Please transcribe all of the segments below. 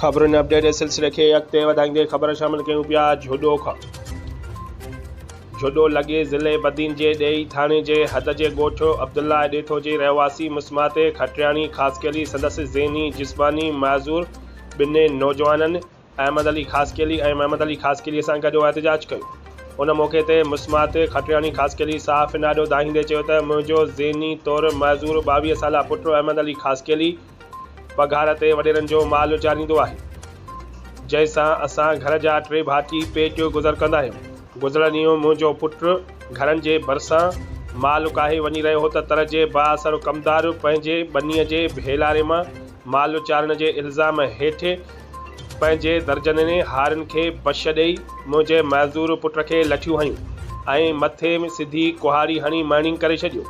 خبرن اپڊيٽ جي سلسلي کي اڳتي وڌائيندي خبر شامل ڪيون پيا جهڏو کان جهڏو لڳي ضلعي بدين جي ڏيئي ٿاڻي جي حد جي ڳوٺ عبدالله ڏيٿو جي رهواسي مسمات کٽرياڻي خاصخيلي سندس ذهني جسماني معذور ٻنهي نوجوانن احمد علي خاصخيلي ۽ محمد علي خاصخيلي سان گڏ احتجاج ڪيو ان موقعي تي مسمات کٽرياڻي خاصخيلي صحافين آڏو دانهيندي چيو ته منهنجو ذهني طور معذور 22 سالا پٽ احمد علي خاصخيلي پگهار تي وڏيرن جو مال اچاريندو آهي، جنهن سان اسان گهر جا ٽي ڀاتي پيٽ گذر ڪندا آهيون. گذريل ڏينهن منهنجو پٽ گهرن جي ڀرسان مال ڪاهي وڃي رهيو هو ته تر جي بااثر ڪمدار پنهنجي ٻنيء جي ڀيلاري مان مال چارڻ جي الزام هيٺ پنهنجي درجنين هارين کي بش ڏئي منهنجي معذور پٽ کي لٺيون هنيون ۽ مٿي ۾ سڌي ڪهاڙي هڻي مئڻنگ ڪري ڇڏيو،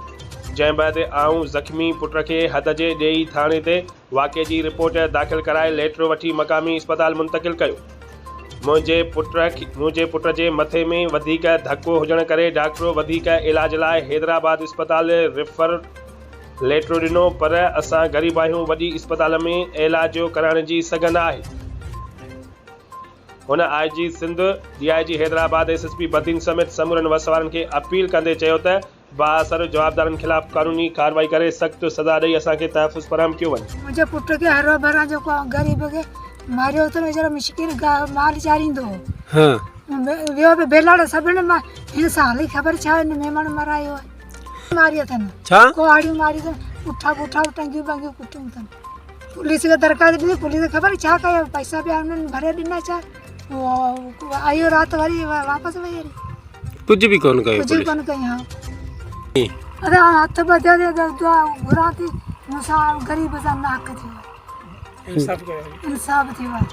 جنهن بعد آئون زخمي پٽ کي حد جي ڏيئي ٿاڻي تي واقعي جي رپورٽ داخل ڪرائي ليٽر وٺي مقامي اسپتال منتقل ڪيو. منهنجي پٽ منهنجي پٽ جي مٿي ۾ وڌيڪ ڌڪ هجڻ ڪري ڊاڪٽر وڌيڪ علاج لاء حيدرآباد اسپتال ريفر ليٽر ڏنو پر اسان غريب آهيون وڏي اسپتال ۾ علاج ڪرائڻ جي سگهه نه آهي. هن I G Sindh, D I G Hyderabad, S S P Badin سميت سمورن وس وارن کي اپيل ڪندي چيو ته بااثر جوابدارن خلاف قانوني ڪارروائي ڪري سخت سزا ڏئي اسان کي تحفظ فراهم ڪيو وڃي. منهنجي پٽ کي هروڀران جيڪو غريب کي ماريو اٿن ويچارو مسڪين گاهه مال چاريندو هو ويو به ڀيلاڙ سڀني مان هن سان هلي خبر ڇا هن ميمڻ مرايو آهي. ماري اٿن ڇا ڪهاڙيون ماري اٿن پٺا پٺا ٽنگيون ٻنگيون ڪٽيون اٿن پوليس کي درخواست ڏني پوليس خبر ڇا ڪيو پئسا پيا انهن ڀري ڏنا ڇا آيو رات وري واپس وئي هلي ڪجهه به ڪونه ڪيو ڪجهه به ڪونه ڪيو ها ادا هٿ ٻڌيا ٿي دعا گهران ٿي مون سان غريب سان ناحق ٿيو آهي انصاف ڪيو انصاف ٿيو آهي.